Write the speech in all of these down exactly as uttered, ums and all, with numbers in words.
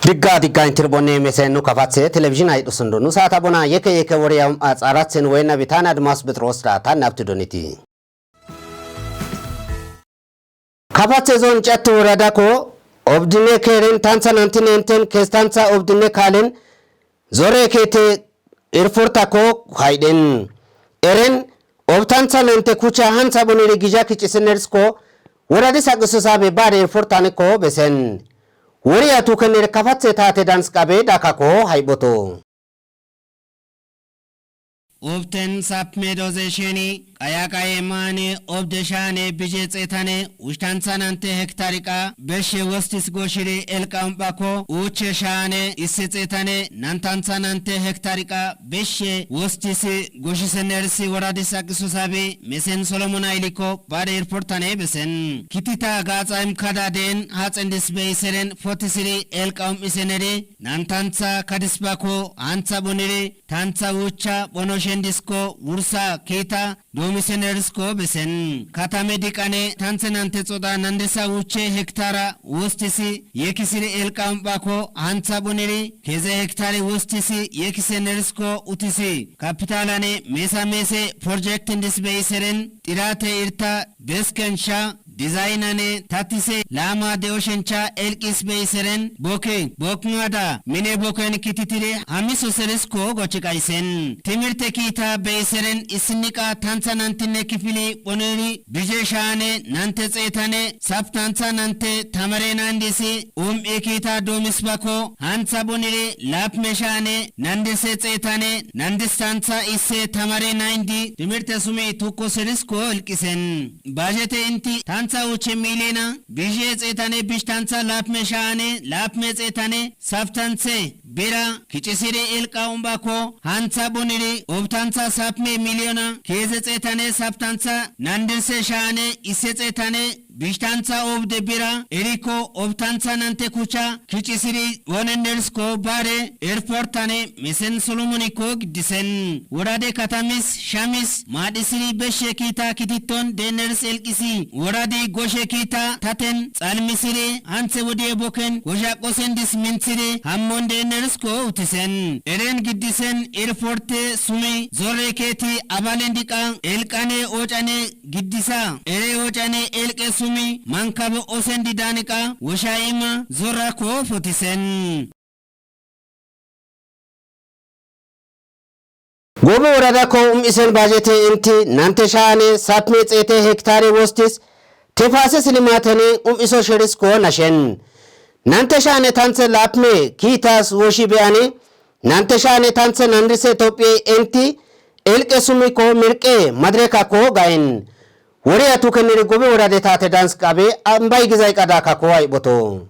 Digga diggañ tirbone mesen nu kapatse telebizin ayut usun donu saat abona yeke yeke wari am atsarat sen wena bitana Admas Petros da tan naptu doniti. Kapatse zon Catu worada ko obdine keren tansa nanti nenten kes tansa obdine kalen zore kete airport ako haiden. Eren ob tansa nante kuca hansa boniri gija kici seners ko woradi sak susabe bare airport tani ko besen. Wari atu kenir kapatse tate danskabe daka ko haiboto. Obten sapme doze şeni, kaya kaye mane, obde şane bije tsetane, uç tansa nante hektari ka, beşe wostis goşiri elka umbako, uçe şane, isse tsetane, nan tansa nante hektari ka, beşe wostisi goşi senersi woradi sak susabi, mesen Solomon Ayliko, bare airport tane besen. Kitita gatsa imkada den, hatsendis be iseren, fotisiri elka um iseneri, nan tansa kadisbako, hansa boniri, tansa uça bono şendisko, wursa kita, domi senerisko besen. Katame dikane, tansa nante tsoda nandisa uçe hektara, wostisi, yekisiri elka umbako, hansa boniri, keze hektari wostisi, yeki senerisko, utisi. Kapitalane, mesa mese, project indis be iseren, tirate irta, besken şa, dizaynane, tatise, lama de oşença, elkis be iseren, boke, bokngada, mine boken kititiri, hamiso serisko goçik aysen. Timirte kita be iseren, isinika, tansa nantine kifili, boniri, bije şane, nante tsetane, sap tansa nante, tamare nandisi, um ikita domisbako, hansa boniri, lapme şane, nandise tsetane, nandis tansa isse tamare nandi, timirte sumi tuko serisko elkisen. Bajete inti tansa uçe milena, bije tsetane biş tansa lapme şane, lapme tsetane, sap tanse, bira, kiçisiri elka umbako, hansa boniri, ob tansa sapme milyona, keze tsetane sap tansa, nandise şane, isse tsetane, biş tansa obde bira, eriko, ob tansa nante kuça, kiçisiri, wonendersko bare, airport tane, mesen Solomoniko giddisen. Worade katamis, şamis, madisiri beşe kita kititon, deners elkisi. Woradi goşe kita, taten, tsalmisiri, hanse wodiye boken, goşa kosendis minsiri, hammon denerisko utisen. Eren giddisen, airportte, sumi, zorre keti, abalendika, elkane, ocane, giddisa, ere ocane elke sumi, mankabe osen didanika, wosha ima, zorra ko fotisen. Gobe worada ko um isen bajete inti, nante şane, sapme tsete hektare wostis, tefases limatene, um iso şeris ko nashen. Nante şane tanse lapme, kitas woshi beane, nante şane tanse nandise topye enti, elke sumi ko mirke, madreka ko gaen. Wari atu keniri gobe worade tate danskabe, ambai gizai kadaka ko ai boto.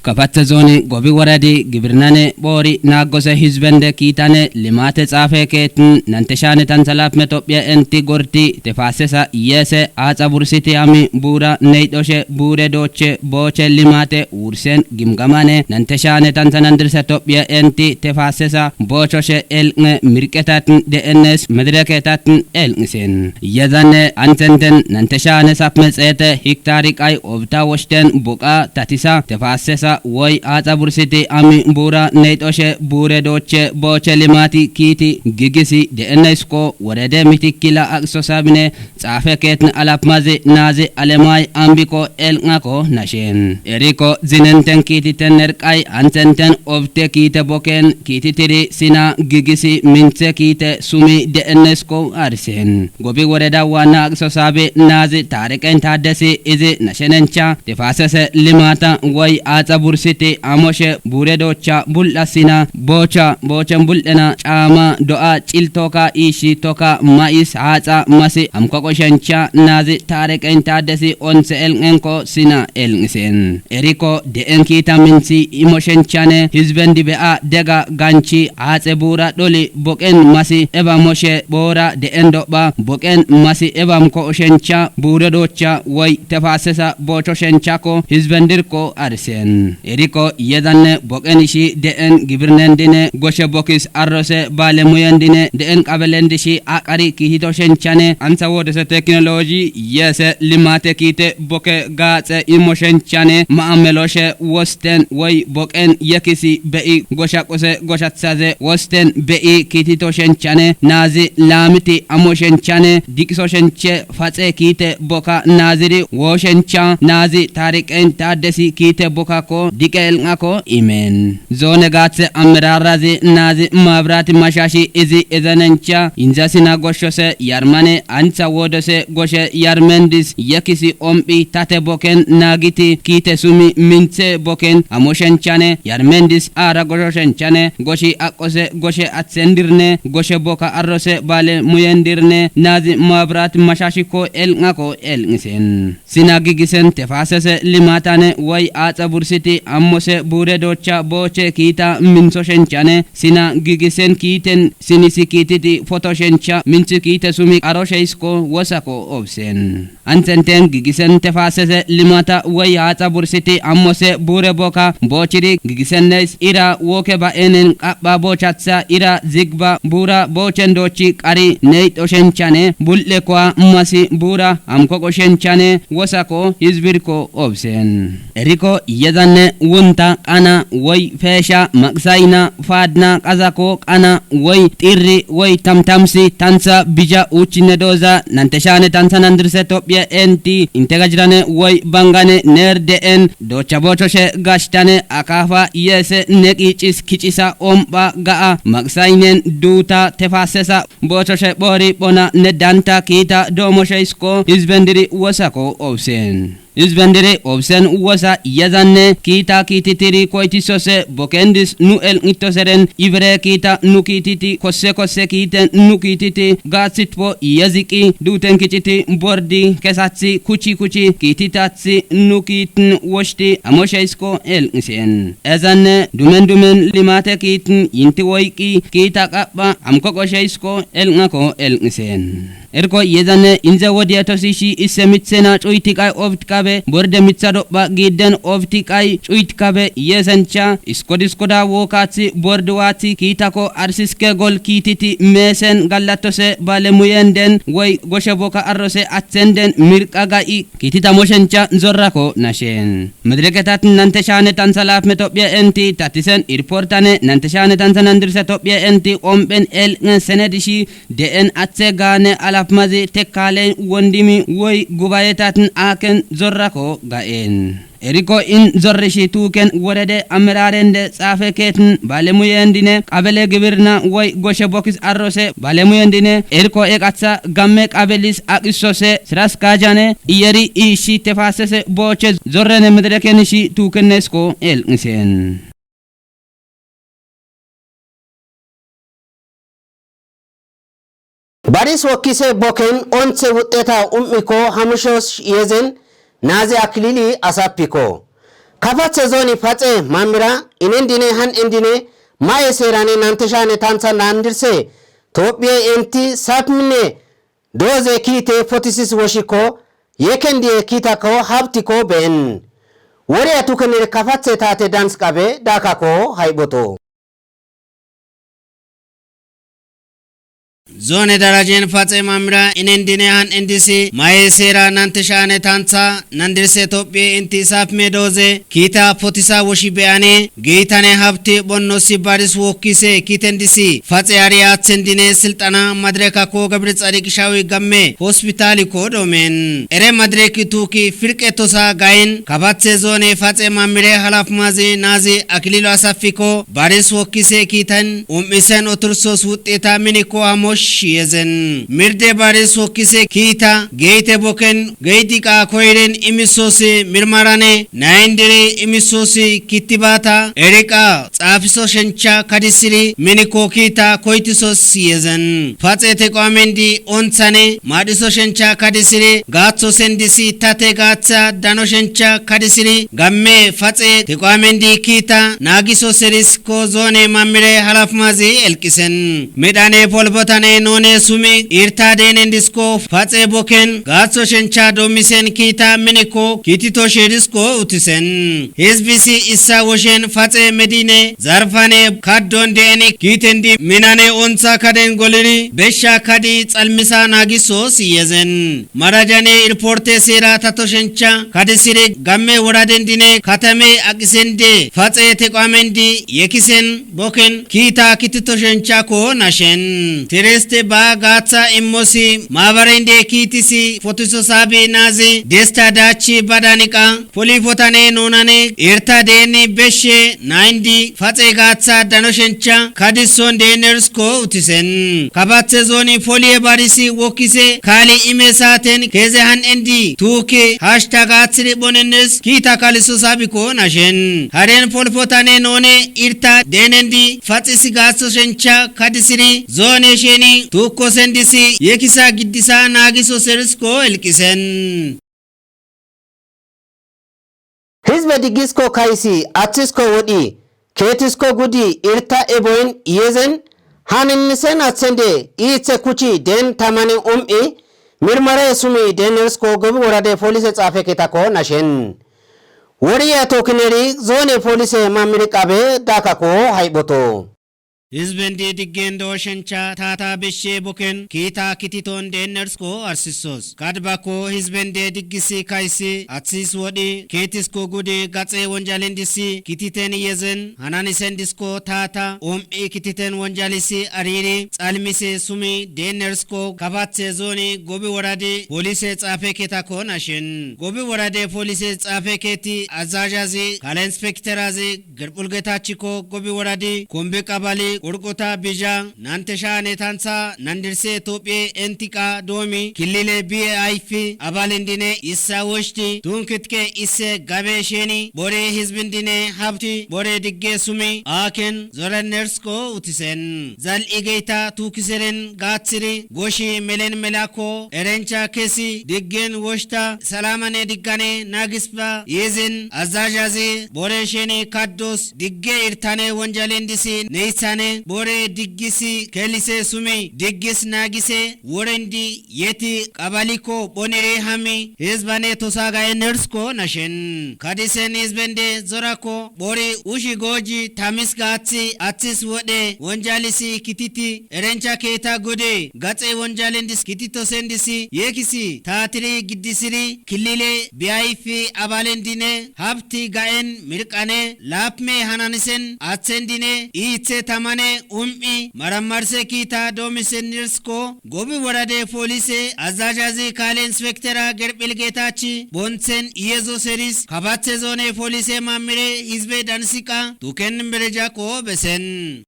Kapatse zoni gobi woradi gibirnane bori nagose hizbende kitane limate tsafe ketin nante şane tansa lapme topye enti gorti tefasesa yese atsa bursiti ami bura neydoshe bure doche boche limate wursen gimgamane nante şane tansa nandirse topye enti tefasesa bochoshe elnge mirketatn denes medreketatn elngsin. Yezane ansenten nante şane sapme tsete hiktari kay obta woşten buka tatisa tefasesa woy atsa bursiti ami bura neydoshe bure doche boche limati kiti gigisi denesko worede mitikila aksosabine tsafe ketin alapmazi nazi alemay ambiko elngako nashen. Eriko zinenten kiti tener kay ansenten obte kite boken kiti tiri sina gigisi minse kite sumi denesko arsen. Gobi woreda wana aksosabi nazi tareken tadesi izi nashenencha tefasese limata woy atsa bursiti amoshe bure docha bullasina bocha bochen bullena chama doa chil toka ishi toka mais atsa masi amkokoshencha nazi tareken tadesi onse elngenko sina elngsin. Eriko deen kita minsi imoshenchane hizben dibe a dega ganchi atse bura doli boken masi eba moshe bora deen doba boken masi eba mkokoshencha bure docha woy tefasesa bochoshenchako hizben dirko arsen. Eriko yezanne boqen ishi de'en gibirnen dine goshe bokis arrose balemuyen dine de'en qabelen dishi aqari kitito shenchane ansa wodose teknoloji yese limate kite boke gaatse imo shenchane ma'ameloshe wosten woy boqen yekisi be'i gosha qose goshatsaze wosten be'i kitito shenchane nazi lamiti amo shenchane diqiso shenche fatse kite boka naziri wo shencha nazi tariqen taddesi kite boka ko diqe elnga ko imen. Zone gatse amirarazi nazi mabrati mashashi izi ezanencha inza sina goshose yarmane ansa wodose goshe yarmendis yekisi ombi tate boken nagiti kite sumi mintse boken amo shenchane yarmendis ara gosho shenchane goshi akose goshe atsendirne goshe boka arrose balemuyendirne nazi mabrati mashashi ko elnga ko elngisen. Sina gigisen tefasese limatane woy atsa bursiti ammose bure docha boche kita minso shenchane sina gigisen kiten sinisi kititi foto shencha minsi kite sumi aroshe isko wosa ko obsen. Ansenten gigisen tefasese limata woy atsa bursiti ammose bure boka bochiri gigisen neis ira woke ba enen qaba bochatsa ira zigba bura bochen dochi qari neit oshenchane bul'le koa masi bura amkok oshenchane wosa ko hizbir ko obsen. Eriko yezanne wunta qana woy fesha maksaina fadna qazako qana woy tirri woy tamtamsi tansa bija uchine doza nanteshane tansa nandirse topye enti integajrane woy bangane ner de'en docha bochoshe gashtane akafa yese neqichis kichisa omba ga'a maksainen duta tefasesa bochoshe bori bona nedanta kita domoshe isko hizbendiri wosa ko obsen. Hizbendiri obsen wosa yezanne kita kititiri koitisose bokendis nu elngitoseren ibere kita nu kititi kose kose kiten nu kititi gatsitpo yeziki duten kichiti bordi kesatsi kuchi kuchi kititatsi nu kitin woshti amoshe isko elngisen. Ezanne dumen dumen limate kitin yinti woyki kita qaba amkok oshe isko elnga ko elngisen. Erko yezane inze wodiya tosishi isse mitsena cuytiqay ovtiqabe borde mitsa doɓɓa gidden ovtiqay cuytiqabe yesencha iskodiskoda wokatsi borde watsi kitako arsiske gol kititi mesen gallattose balemuyenden woy goshe boka arrose atsenden mirqa ga'i kitita moshencha zorrako nashen. Medreke tat nante shane tansa lafme Tophiya enti tatisen irportane nante shane tansa nandirse Tophiya enti omben el nge senedishi de'en atse gane alafmazi tekkalen wondimi woy gubayetatin aken zorrako ga'en. Eriko in zorrishi tuken worede amirarende tsafeketin balemuyendine qabele gibirna woy goshe bokis arrose balemuyendine eriko ekatsa gamme qabelis aqissose siraskajane iyeri ishi tefasese boche zorrene medrekenishi tukennesko el ngisen. Baris wokkise boken onse wuxxeta um'iko hamushos yezen nazi aklili asappiko. Kafatse zoni fatse mamira inendine han endine ma'e serane nanteshane tansa nandirse Tophiye enti sapmine doze kite fotisis woshiko yekendiye kitako habtiko ben. Wori atukenir kafatse tate danskabe dakako hayboto. Zone darajen fatse mamira inendine han endisi ma'e sera nanteshane tansa nandirse Tophiye enti sapme doze kita fotisa woshi be'ane geytane habti bonnosi baris wokkise kitendisi fatse ari atsendine silxana madreka ko gabri tsadik shawi gamme hospitali ko domen. Ere madreki tuki firqe tosa gayin kabatse zone fatse mamire halafmazi nazi aklilo asaffiko baris wokkise kitan um'isen otursos wuxxeta miniko amosh yezen. Mirde baris wokkise kita geyte boken geytiqa koyren imisosi mirmarane naendiri imisosi kittibata eriqa tsafiso shencha kadisiri miniko kita koytisos yezen. Fatse teqoamendi onsane madhiso shencha kadisiri gatso sendisi tate gatsa dano shencha kadisiri gamme fatse teqoamendi kita nagiso seris ko zone mamire halafmazi elkisen. Midhane polbotane Noone sumi irta deenendisko face boken gaatso shencha doomisen kiita miniko kitito shedisko utisen. Hizbisi issa woshen face medine zarfane kaddon deeni kiitendi minane onsa kaden goliri besha kadi xalmisa naagiso siyezen. Marajane irporte sira tato shencha kadisiri gamme woradendine katame aqisende face teqamendi yekisen boken kiita kitito shencha ko nashen. Tireste ba gaatsa immosi maabarende kiitisi fotiso sabi naazi desta dachi badanika folifotane noonane irta deeni beshe naindi face gaatsa dano shencha kadison deenersko utisen. Kabatse zoni folie barisi wokise kali ime saaten keze han endi tuki hashtag atsiri bonenes kiita kaliso sabiko nashen. Haren folfotane noone irta deenendi fatsisi gaatso shencha kadisiri zone sheni tukkosendisi yekisa giddisa naagiso serisko elkisen. Hizbe diggisko kayisi atsisko wodhi keetisko gudi irta eboin iyezen hanennisen atsende iitse kuchi deen tamane um'i mirmare sumi deenersko gobi worade folise xaafeketako nashen. Woriya tokineri zone folise mamiri qabe dakako hayboto. Hizbendi diggen doo shencha tata beshe boken kiita kititon deenersko arsisos. Kadbako hizbende diggisi kayisi atsis wodhi keetisko gudi gatse wonjalendisi kititen iyezen hananisendisko tata um'i kititen wonjalisi ariri xalmise sumi deenersko kabatse zoni gobi woradi folise xaafeketako nashen. Gobi worade folise xaafeketi azajazi kale inspekterazi Gerbulgetachiko gobi woradi kumbi qabali qurquta bija nantesha netansa nandirse Topye entiqa doomi killile B I F abalendine issa woshti tunkitke isse gabe sheni bore hizbindine habti bore digge sumi aken zorenersko utisen. Zal igeyta tukiseren gaatsiri goshi melen melako erencha kesi diggen woshta salamane diggane naagisba yezin azajazi bore sheni kaddos digge irtane wonjalendisi neysane bore diggisi kelise sumi diggis naagise worendi yeti qabaliko boniri hami hizbane tosagaye nersko nashen. Kadisen hizbende zorako bori ushi goji tamis gaatsi atsis wode wonjalisi kititi erencha keta gode gatse wonjalendis kititosendisi yekisi tatiri giddisiri killile B I F abalendine habti gaen mirqane lapme hananisen atsendine itse tamane um'i marammarse kita domisen nirsko gobi worade folise azajazi kale inspektera Gerbulgetachi bonsen iyezo seris kabatse zone folise mamire hizbe dansiqa tuken berejako besen.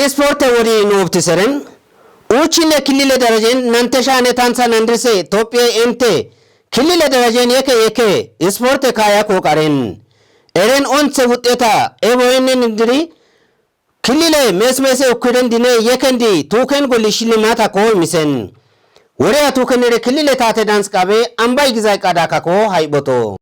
Isporte wori nubtiseren uchine killile darajen nantesha netansa nandirse Topye ente killile darajen yeke yeke isporte kayako qaren eren onse wuteta ebo enne nindiri killile mesmese ukurendine yekendi tuken goli shilimatako misen. Wore atukenere killile tate danskabe ambay gizay qadakako hayboto.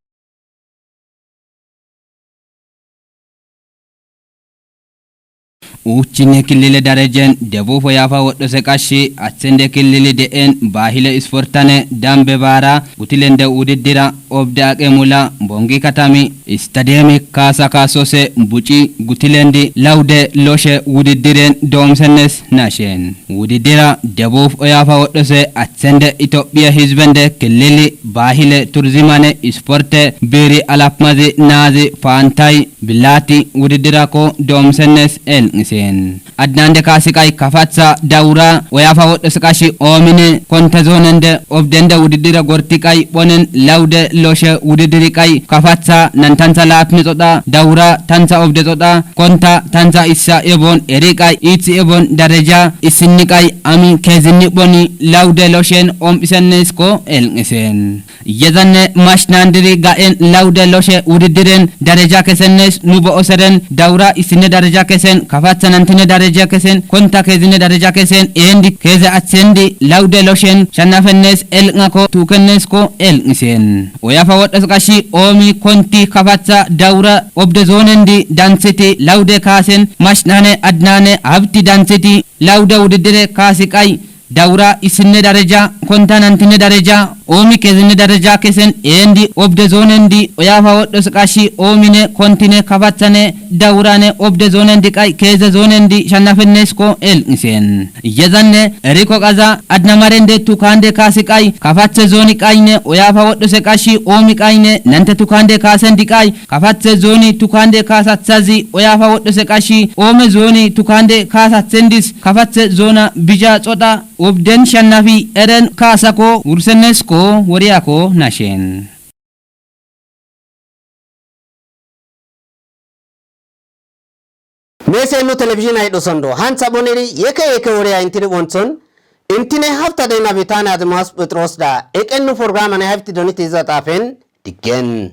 Uchine killile darajen debuf oyafa wodhose qashi atsende killili de'en bahile isportane dambe bara gutilende wudiddira obde aqemula bongi katami istademi kasa kasose buci gutilendi lawde loshe wudiddiren domsennes nashen. Wudiddira debuf oyafa wodhose atsende Itophiya hizbende killili bahile turzimane isporte biri alapmazi nazi fantay bilati wudiddirako domsennes elngisen. Adnande kasiqay kafatsa dawra oyafa wodhose qashi omine konta zonende obdende wudiddira gortiqay bonen lawde loshe wudiddiriqay kafatsa nantansa lapmi xoda dawra tansa obde xoda konta tansa issa ebon eriqay itsi ebon dareja isinniqay ami kezinni boni lawde loshen om'isennesko elngisen. Yezanne mash naan diri gaen lawde loshe wudiddiren dareja kesennes nubo oseren dawra isinne dareja kesen kafatsa nantine dareja kesen konta kezine dareja kesen eendi keze atsendi lawde loshen shannafennes el'ngako tukennesko el'ngisen. Oyafa wodhos qashi oomi konti kafatsa dawra obde zoonendi dansiti lawde kaasen mash naane adnaane abti dansiti lawde wudiddire kaasi qay dawra isinne dareja konta nantine dareja oomi kezine dareja kesen eendi obde zoonendi oyafa wodhos qashi oomine kontine kafatsane dawrane obde zoonendi qay keze zoonendi shannafennesko el'ngisen. Yezanne eriko qaza adnamarende tukande kaasi qay kafatse zooni qayne oyafa wodhose qashi oomi qayne nante tukande kaasendi qay kafatse zooni tukande kaasatsazi oyafa wodhose qashi oome zooni tukande kaasatsendis kafatse zoona bija tsotta obden shannafi eren kaasako wursennesko woriyako nashen. Mesenu televizin ay dhosondo han saboniri yeke yeke woriya intiri wonson intine hafta dena bitane admas petros da ekenu programane hafti doniti zatafen diggen.